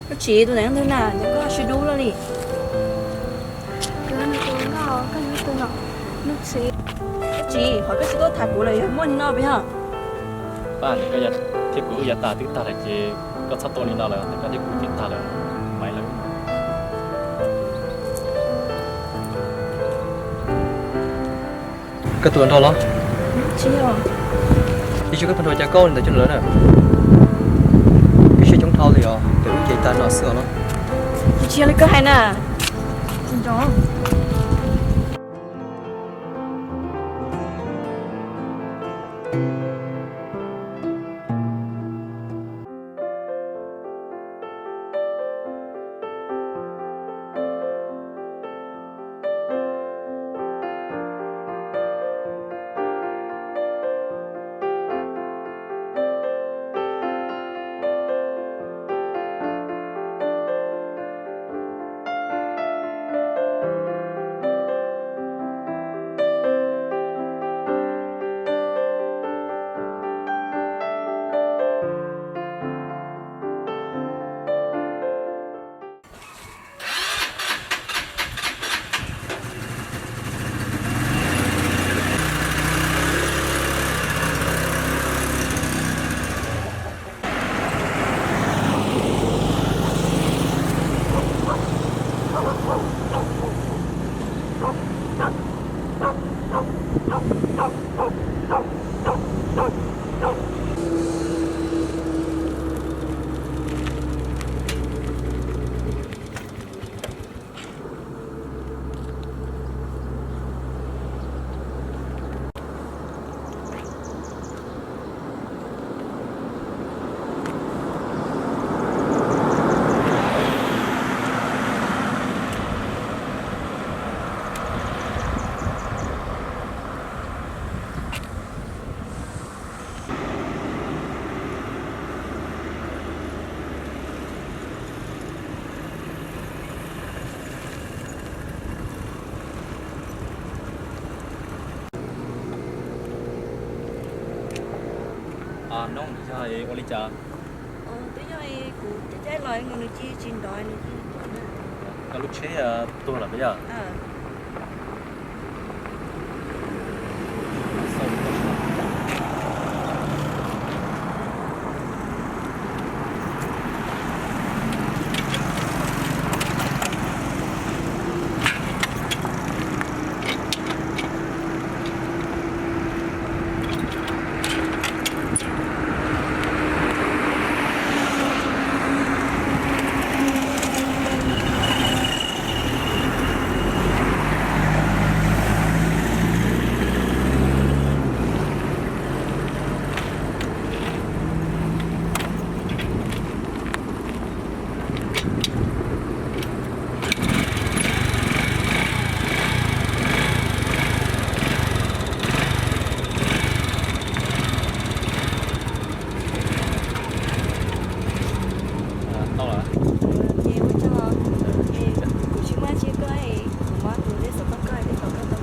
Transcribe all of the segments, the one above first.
Koj tsis, tus ntawd ntawd na, ntawm koj sib dub loj li. Koj tsis, qhov koj tsis tuaj tham kuv lawm yog muaj li no puas yog? Paj, ntawm koj thiab kuv wb yav tas twb tag lawm ces koj txhob tuaj li no lawm, ntawm koj thiab kuv ces tag lawm, Maiv lawm. Koj tus hluas nraug los? Tsis yog. Tiam sis koj tus hluas nraug cas koj ua li ntawd rau lawv na? Koj siab coob dhau li os, ces wb ces tas no xwb os los. Tsis yog li koj hais na. Tsis nco. Noob, yog ua li cas? Twb yog kuv caij caij los nws cia tsis nrov, nws cia li tuaj na. Koj lub tsheb tuag lawm puas yog? Tau lawm. Ces ua tsaug, kuv tsis muaj dab tsi koj, kuv muab kuv tej xov tooj koj, tej xov tooj koj tau.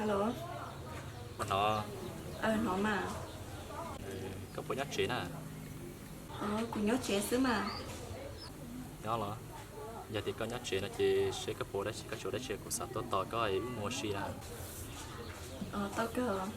Hello. Hnov. Hnov mas. Koj puas nyob tsev na? Kuv nyob tsev xwb mas. Nyob los? Yog tias koj nyob tsev no ces seb koj puas dab tsi, koj tsis ua dab tsi kuv xav tuaj tos koj wb mus ua si na. Tau kawg.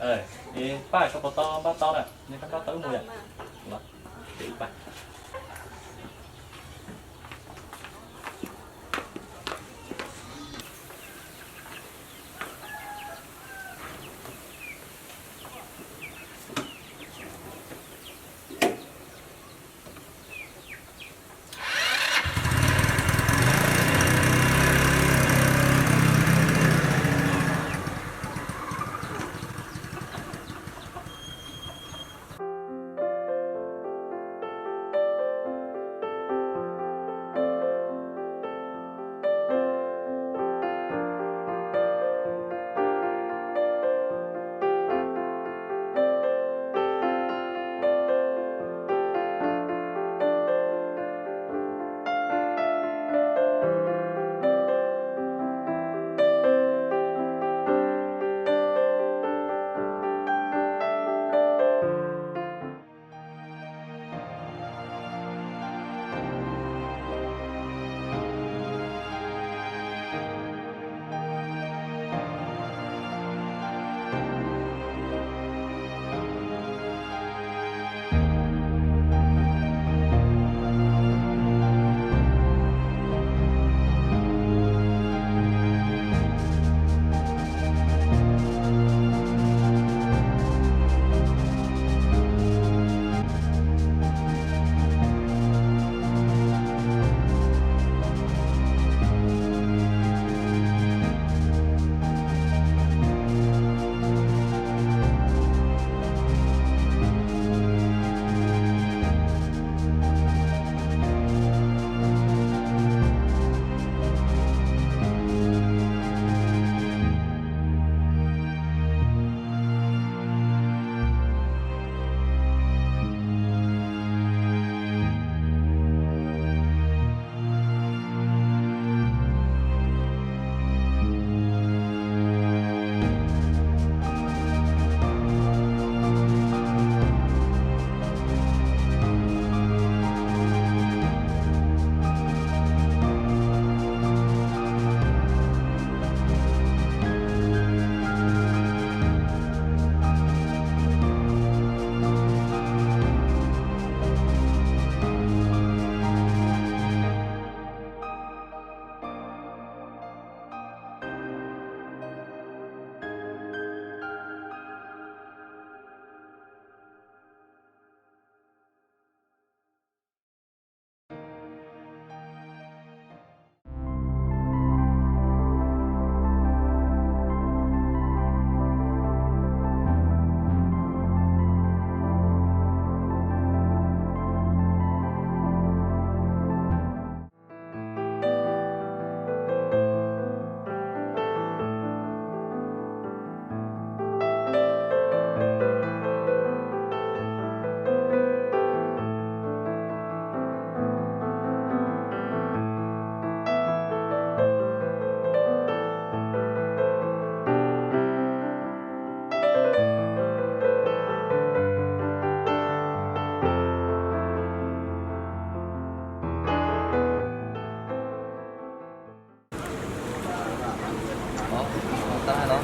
Paj, koj puas tau npaj tau na? Koj npaj tau wb mus yom? Tab hais los?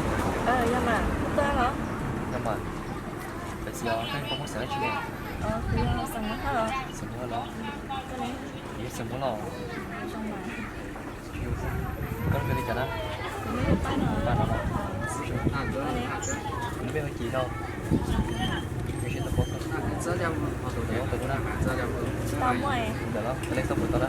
Yog mas, koj tuaj los? Yog mas. Tam sim no koj puas muaj xeem dab tsi? Kuv yog xeem Hmoob Hawj. Xeem Hmoob Hawj los? Kuv yog xeem Hmoob los. Koj lub npe li cas na? Paj no los? Kuv lub npe hu Ci no. Ntawm los, tau lej tau puas tau na?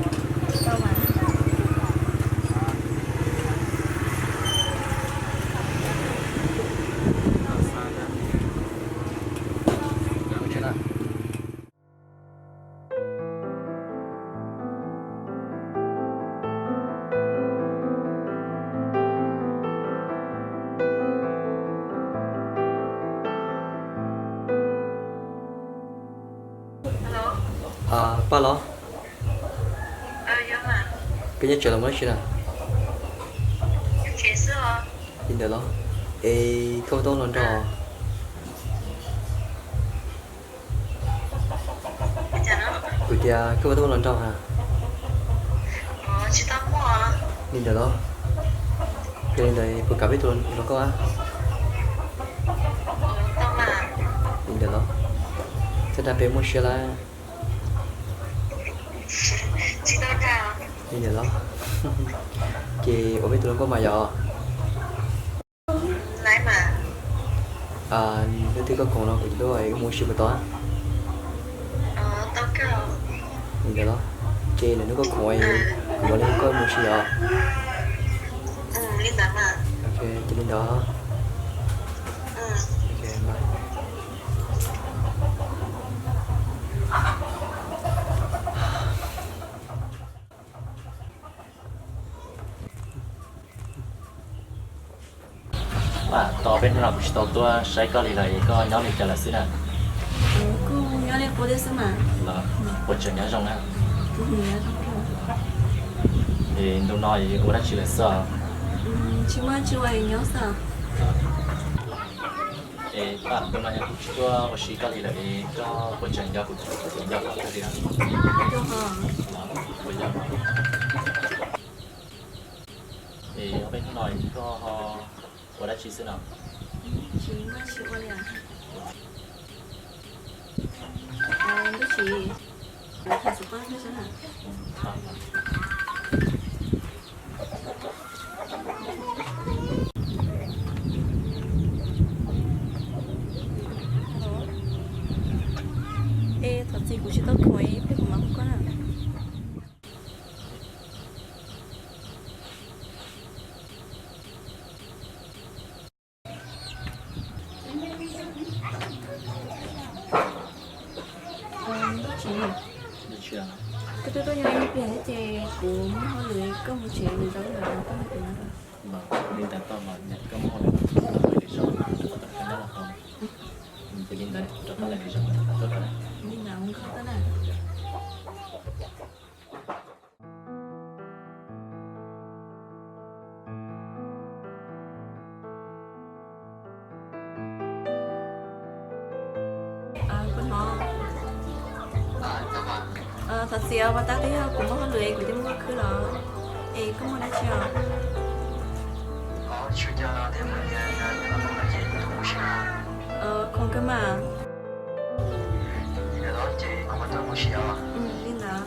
Paj los? Koj nyob tsev los mus dab tsi na? Li ntawd los? Es koj puas tau los nrog? Kuv tias koj puas tau los nrog ha? Li ntawd los? Yog li ntawd puas kam peb tus los nrog koj a? Ntawm los, txog dag peb muaj siab lawm. Li ntawm los, ces ua peb tus hluas nkauj mas yom. Leej twg koj khoom no kuv twb mus ua si puas tau? Li ntawm los, ces lwm hnub koj khoom kuv yuav los nrog koj mus ua si yom. Ces li ntawd. Tos peb hnub no kuv tsis tau tuaj saib koj li lawm es koj nyob li cas lawm xwb na? Kuj nyob li qub thiab xwb mas. Los puas tseem nyob zoo na? Es ntu no ua dab tsi lawm xwb? Tsis muaj tsis ua es nyob xwb. Es ntu no yog kuv tsis tuaj ua si koj li lawm es koj puas tseem nco kuv, nco koj li lawm? Es ob peb hnub no koj ho ua dab tsi xwb no? Tsis muaj tsis ua li. Ntuj tsis, tham xov tooj thiab sab na. Es thov txim kuv tsis tau khoom es peb kuv mam hu koj na. Ntuj tsis, koj twb tuaj nyob ib pliag thiab ces kuv muaj hauj lwm, koj mus tsev lwm zaus wb mam tuaj nrog kuv nyob. Li ntawd tau mas koj muaj hauj lwm, ces li ntawd rov qab lwm zaus tuaj rau na. Li ntawd mus koj tuaj na. Thov txim os, pas tab twb yog kuv muaj hauj lwm es kuv thiaj muaj khwb los. Es koj muaj dab tsi os? Khoom kawg mas. Li ntawd.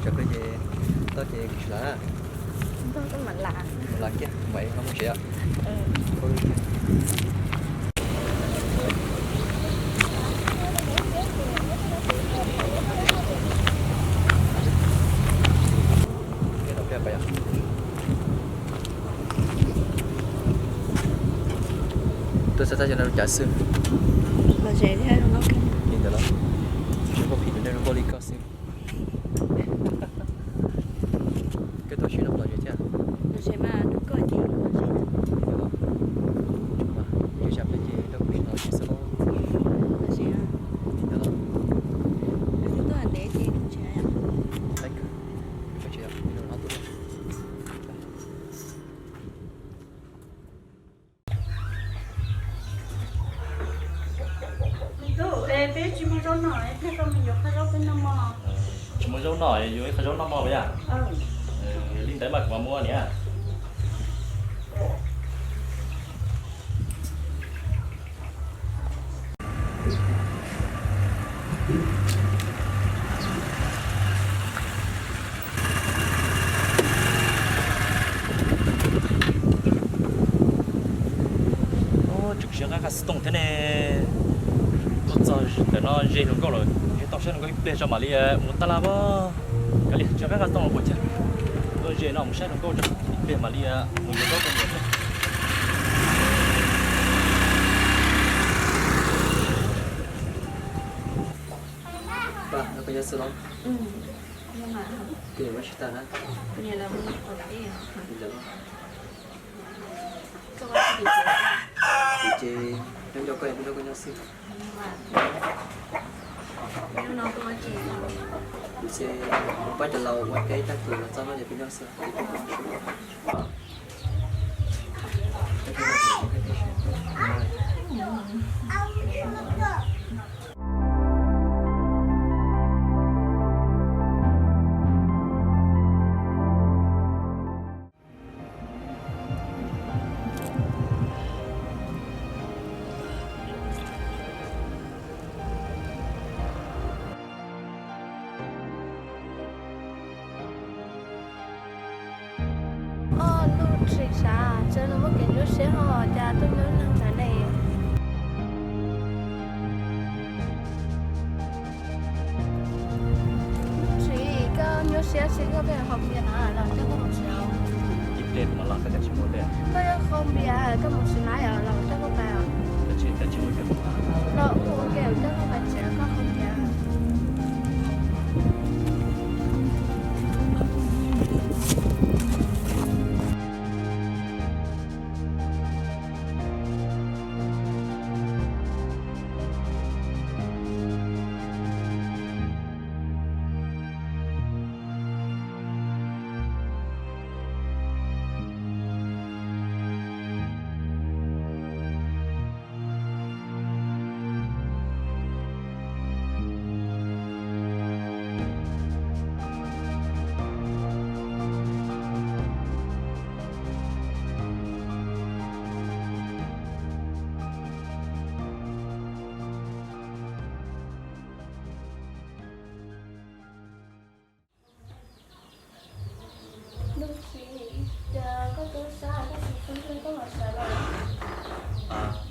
Tso koj ces toj ces kuv tsis lam. Mam lam kiag, mam mus tsev os. Tuaj txog txaj cov no zoo cas xwb? Li ntawd los, tsis muaj phim tus neeg zoo nkauj li koj xwb. Koj tuaj ua si no puas lom zem thiab? Lom zem mas, rau koj ces lom zem. Li ntawd los, ib tsam peb ces rau kuv sim no ua si xwb lauj. Lom zem. Li ntawd los, kuv tuaj ntev ces kuv tsis Peb tsis muaj zaub noj, ib pliag koj mus yuav qhov zaub peb noj mog. Tsis muaj zaub noj, yuav ib qho zaub noj mog yom. Li ntawd mas kuv mam muab niam. Tseem siab qab qab xov tooj thiab ne. Tuaj txog ntawm no ze hluas nkauj lawm, tau saib hluas nkauj ib pliag tso mam li mus tab laj pab. Kav liam, siab qab qab xov tooj los puas cag. Tuaj ze no mus saib hluas nkauj ib pliag mam li mus yuav zaub rau niam thiab. Pab, no koj nyob xwb los? Koj niam ua tsis tag na. Kuv ces nyob nco koj, kuv nrog koj nyob xwb. Kuv ces pab cov laus ua teb tag kis los txog no ces peb nyob xwb. Ob lub tshis sav, tsev no muaj kev nyuaj siab ho cas tuaj nyuaj neeg ntawd ne. Lub tshis, koj nyuaj siab tsis koj pheej haus npias na, los coj koj mus tsev. Ib pliag kuv mam los, koj kav tsij mus. Koj yuav haus npias koj mus tsev na, los coj koj pais. Los ua ke coj koj pais tsev, koj haus npias. Lub tshis, cas koj twb sab koj tsis pheej pheej koj mam sawv los?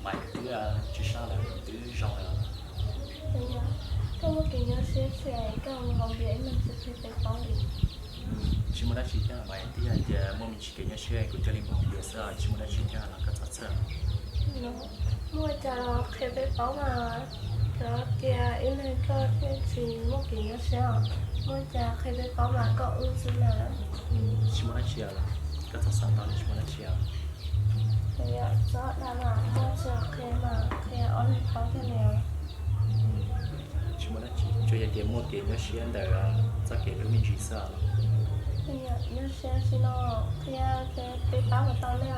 Mas twb tsis sab lawm, twb zoo lawm. Koj muaj kev nyuaj siab tshwm koj mus haus npias ib leeg tsis qhia peb paub li. Tsis muaj dab tsi thiab mas, twb yog hais tias muaj me ntsis kev nyuaj siab kuv thiaj li mus haus npias xwb, tsis muaj dab tsi thiab los koj txhob txhawj. Muaj cas los qhia peb paub mas, cov tias ib leeg koj thiaj tsis muaj kev nyuaj siab os. Muaj cas qhia peb paub mas koj wb xwb na. Tsis muaj dab tsi os, koj txhob xav ntau, tsis muaj dab tsi os. Txhob dag mas, muaj tsis qhia mas qhia ob leeg paub thiaj li. Tsis muaj dab tsi, tsuas yog tias muaj kev nyuaj siab ntawm txoj kev hlub me ntsis xwb. Nyuaj siab tsis no, qhia peb paub kom tau ne.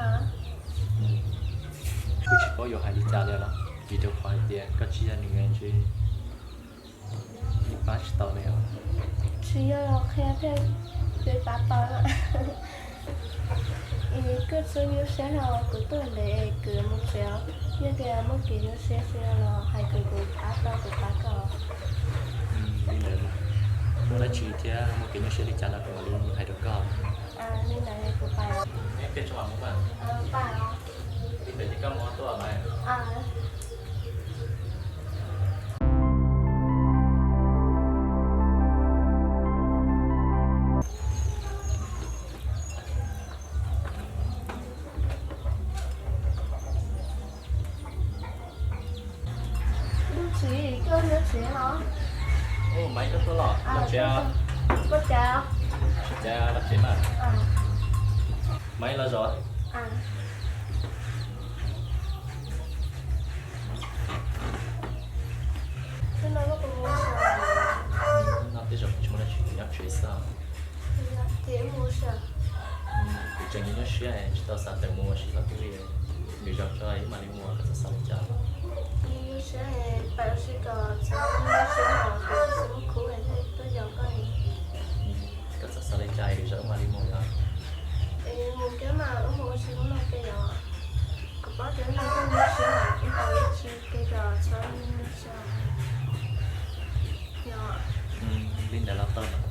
Kuv tsis paub yuav hais li cas li los, vim rau qhov hais tias koj tsis yog nws ntshe pab tsis tau li os. Tsis yog los qhia thiaj peb pab tau. Kuv txhob nyuaj siab os, kuv tuaj ntev kuv mus tsev os. Yog tias muaj kev nyuaj siab tsis no los hais kuv, kuv pab tau, kuv pab koj. Li ntawd, muaj dab tsi thiab muaj kev nyuaj siab li cas no kuv mam li hais rau koj. Li ntawd kuv pais. Li ntawd ces koj mus tuaj mas. Lub tshis, koj lub tshis no. Maiv, koj tuaj los? Los tsev. Koj cas? Cas los tsev mas. Maiv, los zov. No tej zaum tsis muaj dab tsi, kuv nyob tsev xwb. Kuv tseem nyuaj siab tsis tau xav tawm mus ua si los twb li, nws zov tso wb mam li mus, koj txhob xav li cas. Nyuaj siab, pais ua si kom txog Li ntawd los tau mas.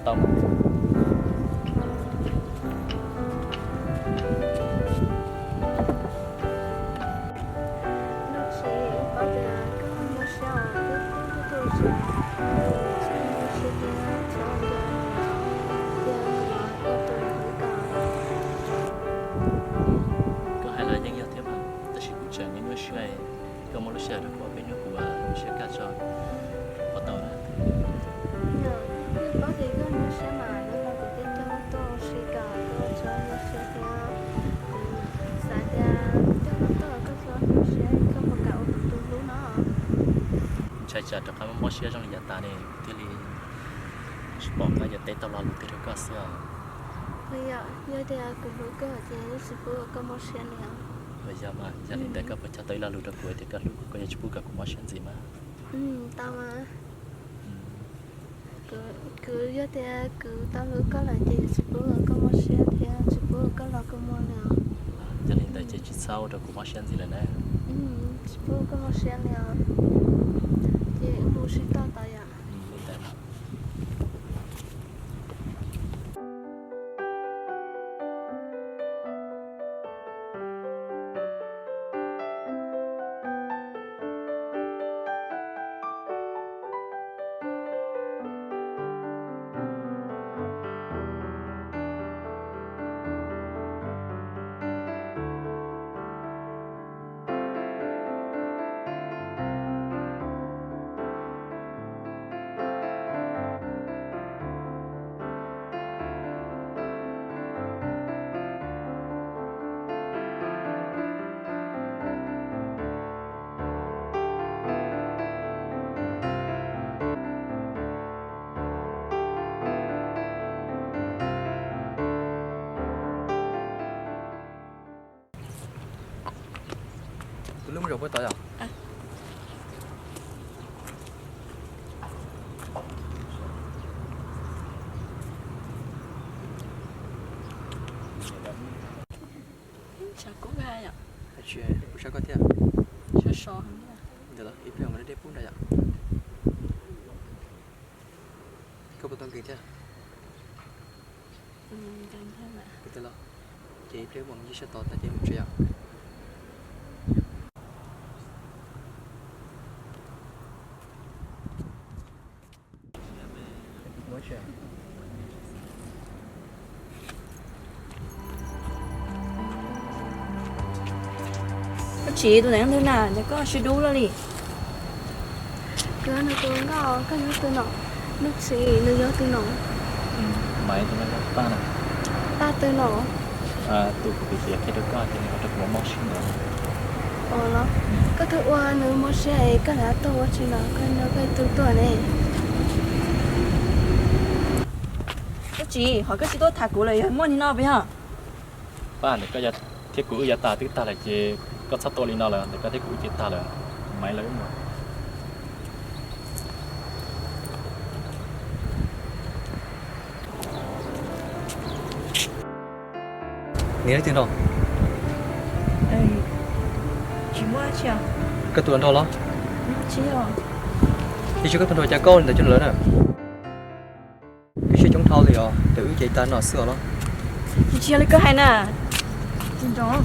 Tau. Koj hais los yeej yog thiab mas, tab sis kuv tseem nyuaj nyuaj siab. Koj muaj lub sij hawm rau kuv peb hnub kuv mam li siab kaj tso, puas tau na? Yog, yeej paub tias koj nyuaj siab mas, hnub no kuv thiaj coj koj tuaj ua si kom koj txhob nyuaj siab thiab. Kuv xav tias coj koj tuaj koj txhob nyuaj siab, koj puas kam ua kuv tus hlub no? Ntshai tsam rov qab mob siab zoo li yav tas ne, kuv thiaj li tsis pom qab yuav teb tau lo lus twg rau koj xwb os. Yog, yog tias kuv hlub koj ces yeej tsis pub ua koj mob siab li os. Yog mas, yog li ntawd koj puas cog tau ib lo lus rau kuv tias koj hlub kuv, koj yuav tsis pub kom kuv mob siab ntxiv mas? Tau mas. Kuv, kuv yog tias kuv tau hlub koj lawm ces tsis pub ua koj mob siab thiab tsis pub ua koj los kua muag li os. Yog li ntawd ces tsis txhob ua rau kuv mob siab ntxiv lawm na. Tsis pub ua koj mob siab li os. Ces wb mus sib toj tau yom? Li ntawd. Tus lub muab zaum puag tod yom? Sav kub kawg yom? Kuv sav koj thiab. Sov sov heev. Ntawd los ib pliag mam li dej pub nrad yom. Koj puas tau nkees thiab? Kuv tau los. Ces ib pliag mam ncig sab tod tas ces mus tsev yom. Koj tsis tus neeg ntawd na, cas koj siab dub luaj li? Koj nug tus nkauj, koj yog tus no, nug tsis nws yog tus no. Maiv tus no yog Paj na. Paj twg no? Tus kuv piav qhia rau koj tias nws ua rau kuv mob siab ntawd. Ua los, koj twb ua nws mob siab es koj lam tuaj ua tsis los koj nrog koj tus tuaj ne. Koj tsis, ho koj tsis tuaj tham kuv lawm yog muaj li no puas yog? Paj, ntawm koj thiab kuv wb yav tas twb tag lawm ces koj txhob tuaj li no lawm, ntawm koj thiab kuv wb ces tag lawm, Maiv lawv wb mus. Nws leej twg nrog? Tsis muaj dab tsi. Koj tus hluas nraug los? Tsis yog. Tiam sis koj tus hluas nraug cas koj ua li ntawd coj lawv na? Koj siab coob dhau li os, ntawm wb ces tag no xwb os los? Tsis yog li koj hais na. Tsis nrog.